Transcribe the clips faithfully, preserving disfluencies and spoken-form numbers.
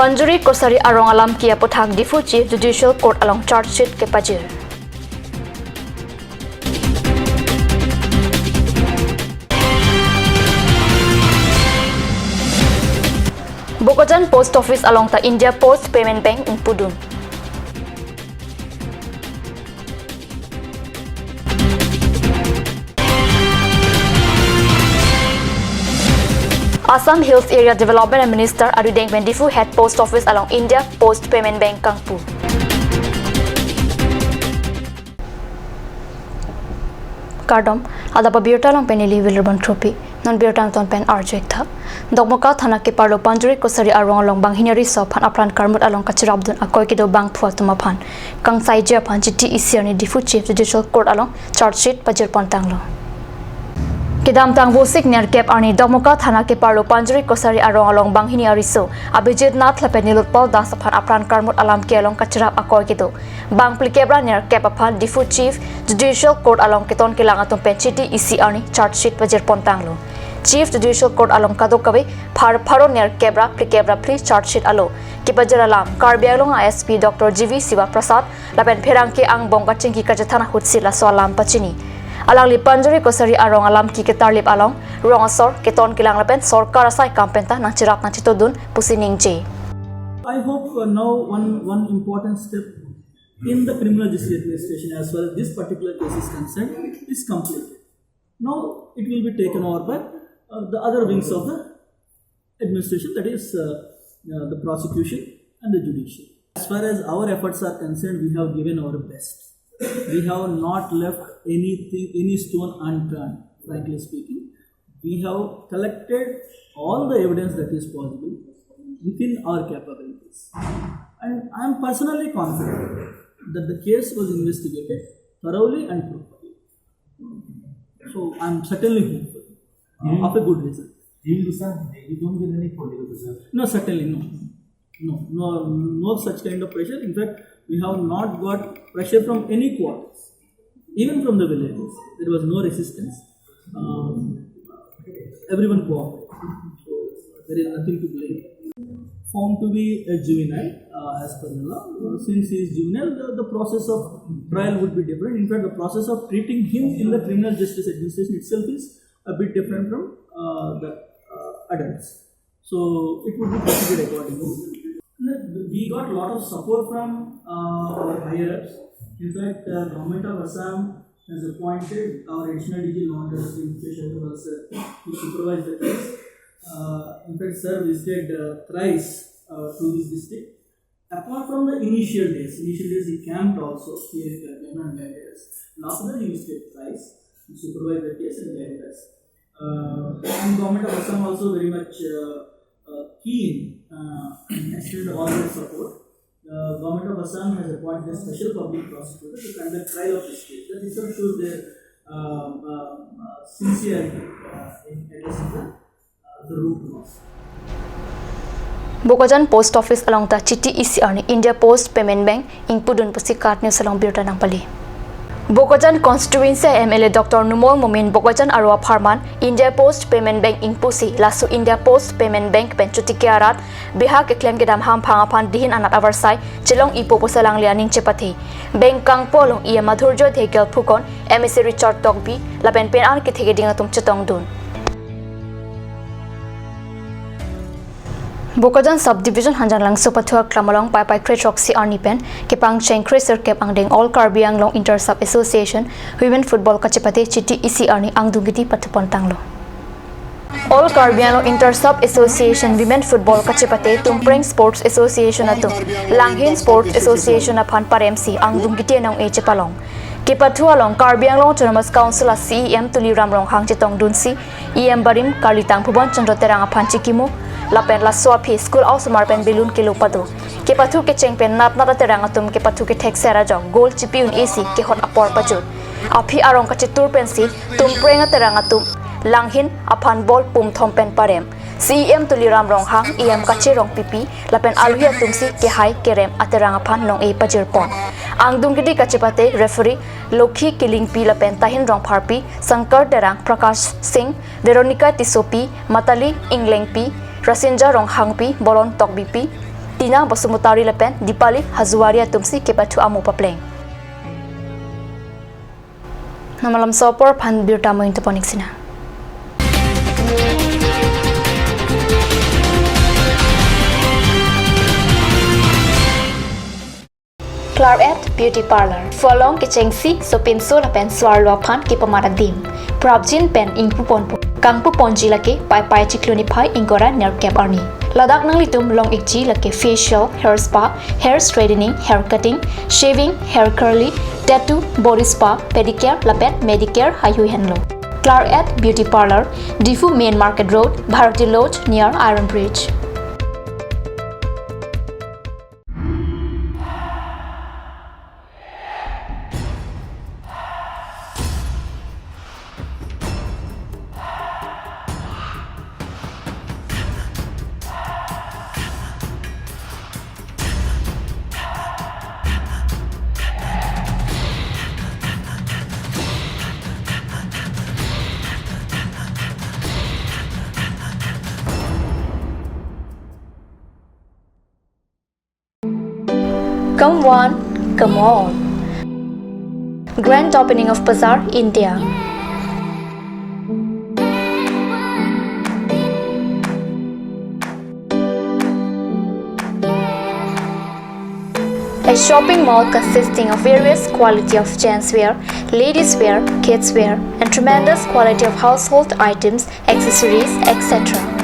Panjuri Kosari arong alamki aphuthak Diphu Chief Judicial Court along charge sheet kepajir. Bokajan Post Office along ta India Post Payment Bank ingpudun. Assam Hills Area Development Minister arideng pen Diphu Head Post Office along India Post Payment Bank kangpu. Kardom, adap abirta along pen neli Wilirban Thurpi. Non birta angton pen arju-ik tha. Dokmoka thana keparlo Panjuri Kosari arong along banghini ariso aphan apran karmut along kachirapdun akoi kedo bangphu atum aphan kangsaiji aphan chiti isi arni Diphu Chief Judicial Court along charge sheet pajirpon tanglo. Kedamtang Vosik nerkep arni Dokmoka thana keparlo Panjuri Kosari arong along banghini ariso Abhijit Nath lapen Nilotpal Das aphan apran karmut alamki along kachirap akoi kedo bang phlikep ra nerkep aphan Diphu Chief Judicial Court along keton kelang atum pen chiti isi arni charge sheet pajirpon tanglo. Chief Judicial Court along kadokave phar pharo nerkep ra phlikep ra phli charge sheet alo kepajir alam Karbi Anglong a S P Doctor G V Siva Prasad lapen pherangke angbong kachingki kachethan ahutsi laso alam pachini. Alangli Panjuri Kosari arong alamki ketarlip along rong asor keton kelang lapen sorkar asai kam penta nangchirap nangchitodun pusi ningje. I hope, uh, now one, one important step in the criminal justice administration as far as this particular case is concerned is completed. Now it will be taken over by, uh, the other wings of the administration, that is, uh, uh, the prosecution and the judiciary. As far as our efforts are concerned, we have given our best. We have not left anything, any stone unturned, frankly speaking. We have collected all the evidence that is possible within our capabilities. And I am personally confident that the case was investigated thoroughly and properly. So I am certainly hopeful, uh, of a good result. Deal to, sir, you don't get any political pressure? No, certainly no. No, no, no such kind of pressure. In fact, we have not got pressure from any quarters, even from the villages. There was no resistance. Um, everyone cooperated. So there is nothing to blame. Found to be a juvenile, uh, as per the law. Uh, since he is juvenile, the, the process of trial would be different. In fact, the process of treating him in the criminal justice administration itself is a bit different from, uh, the, uh, adults. So it would be proceeded accordingly. We got a lot of support from, uh, our higher ups. In fact, uh, Government of Assam has appointed our additional D G Law and Order, Shri Mukesh Agarwal sir, to supervise the case. Uh, in fact, sir visited, uh, thrice, uh, to this district. Apart from the initial days, initial days he camped also here in Karbi Anglong and guided us. And after that, he visited thrice, he supervised the case and guided us. Uh, and Government of Assam also very much, uh, uh, keen, uh, extended all their support. Uh, Government of Assam has appointed a special public prosecutor to conduct trial of this case. That itself shows their, uh, uh, uh, sincerity, uh, in addressing the, uh, the root cause. Bokajan Post Office along ta chiti isi arni India Post Payment Bank ingpudun pusi KAT News along birta nangpali. Bokajan constituency M L A Doctor Numal Momin Bokajan aro apharman India Post Payment Bank ingpusi laso India Post Payment Bank pen chotiki arat beha keklem kedam hamphang aphan dihin anat avarsai chelong-ipo pusi alangli aning chepathe. Bank kangpu along E M Madhurjya Dhekial Phukan, M A C Richard Tokbi lapen pen-an kethe keding atum chetongdun. Bokajan Subdivision Hanjanglangso pathu aklam along Paipai kre throksi arni pen kepangcheng kre sirkep angdeng All Karbi Anglong Inter Sub Association Women Football kachepate chiti isi arni angdung kiti pathupon tanglo. All Karbi Anglong Inter Sub Association Women Football kachepate Tumpreng Sports Association atum Langhin Sports Association aphan paremsi angdung kiti anong-e chepalong. Kepathu along Karbi Anglong Autonomous Council a C E M Tuliram Ronghang chetongdunsi E M barim karlitang Bhuban Chandra Terang aphan chikimu lapen laso aphi school a-osomar pen balloon kelo pado. Kepathu kecheng pen nat nat aterang atum kepathu kethek ser ajok goal chipi un-esi kehot apor pajut. Aphi arong kachetur pensi Tumpreng aterang atum Langhin aphan ball pumthom pen parem. C E M Tuliram Ronghang, E M Kache Rongpipi lapen alohi atumsi kehai kerem aterang aphan nong-e pajirpon. Angdung kiti kachepate referee Lokhi Kilingpi lapen Tahin Rongpharpi, Sankar Terang, Prakash Singh, Veronica Tissopi, Matali Inglengpi, Rasinja Ronghangpi, Bolon Tokbipi, Tina Basumatary lapen Dipali Hazoria atumsi kepathu amo papleng. Namalam sopor aphan birta mo ingtepon iksina. Claret Beauty Parlour. Phu along kechengsi sopinso lapen so-arlo aphan kepamat adim. Prapjin pen ingpuponpo. Kangpuponji lake Paipai chiklo niphai ingkoi ra nerkep arni. Ladak nanglitum long-ikji lake facial, hair spa, hair straightening, hair cutting, shaving, hair curly, tattoo, body spa, pedicure lapen manicure haihui henlo. Claret Beauty Parlour, Diphu Main Market Road, Bharati Lodge near Iron Bridge. Come one, come all. Grand opening of Bazaar, India. A shopping mall consisting of various quality of gents wear, ladies wear, kids wear, and tremendous quality of household items, accessories, et cetera.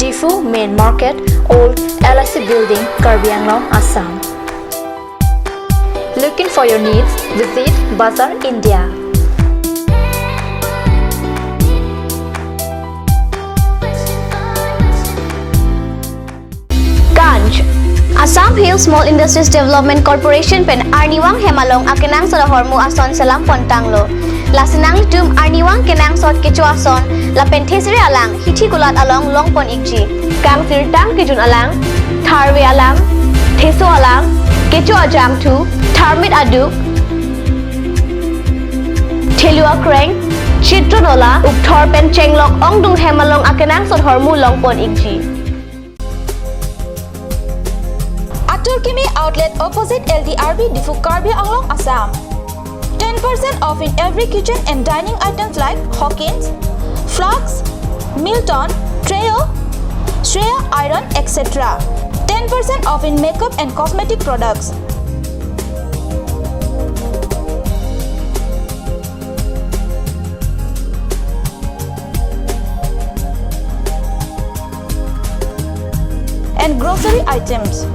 Diphu Main Market, Old L I C Building, Karbi Anglong, Assam. Looking for your needs? Visit Bazaar India. Ganj. Assam Hill Small Industries Development Corporation pen arnivang hem along akenangsot ahormu ason selam pontanglo. Lasi nanglitum arnivang kenangsot kecho ason lapen thesere alang hithi kulat along longpon ikji. Kangsirtang kejun alang, tharve alang, theso alang, kecho ajangthu, tharmit aduk, thelu akreng, chitron ola, ukthor pen chenglok ongdung hem along akenangsot ahormu longpon ikji. Atur Kimi Outlet opposite L D R B Diphu, Karbi Anglong, Assam. Ten percent off in every kitchen and dining items like Hawkins, flasks, Milton, Treo, Shreya iron, et cetera. Ten percent off in makeup and cosmetic products. And grocery items.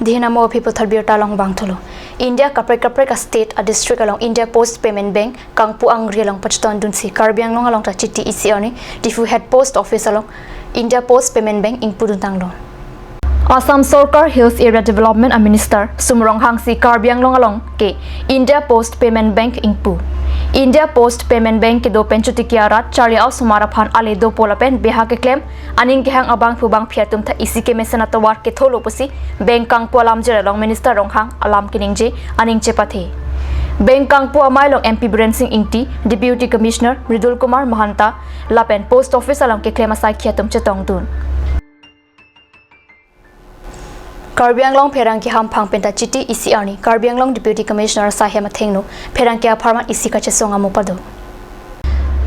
Dei namo aphi puthot birta along bangthulo. India kaprek kaprek a-state a-district along India Post Payment Bank kangpu angri along pachethon dunsi Karbi Anglong along ta chiti isi arni Diphu Head Post Office along India Post Payment Bank ingpudun tanglo. Assam Sorkar Hills Area Development a Minister Sum Ronghang si Karbi Anglong along ke India Post Payment Bank ingpu. India Post Payment Bank kedo pen chotiki arat charli-osomar aphan ale dopo lapen beha keklem aning kehang abangphu bangphi atum ta isi kemesen atovar ketholo pusi bank kangpu alamjir along Minister Ronghang alam keningje aning chepathe. Bank kangpu amei along M P Biren Singh Ingti, Deputy Commissioner Mridul Kumar Mahanta lapen Post Office along keklem asaikhi atum chetongdun. Karbi Anglong pherangke hamphang penta chiti isi arni Karbi Anglong Deputy Commissioner asai hem athengno pherangke apharman isi kachesong amo pado.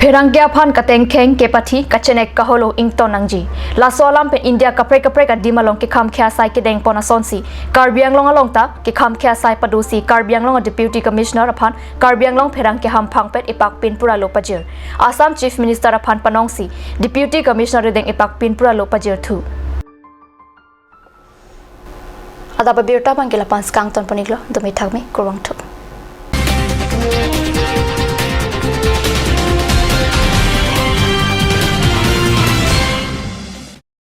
Pherangke aphan katengkheng kepathi kachenek kaholo ington nangji. Laso alam pen India kaprek kaprek adim along kekham khei asai kedengpon asonsi Karbi Anglong along ta kekham khei asai padosi Karbi Anglong a Deputy Commissioner aphan Karbi Anglong pherangke hamphang pen epakpin pura lo pajir. Assam Chief Minister aphan panongsi Deputy Commissioner rideng epakpin pura lo pajirthu. Adap abirta abangke lapu-an si kangton pon-iklo, dome thakme, kurvangthu.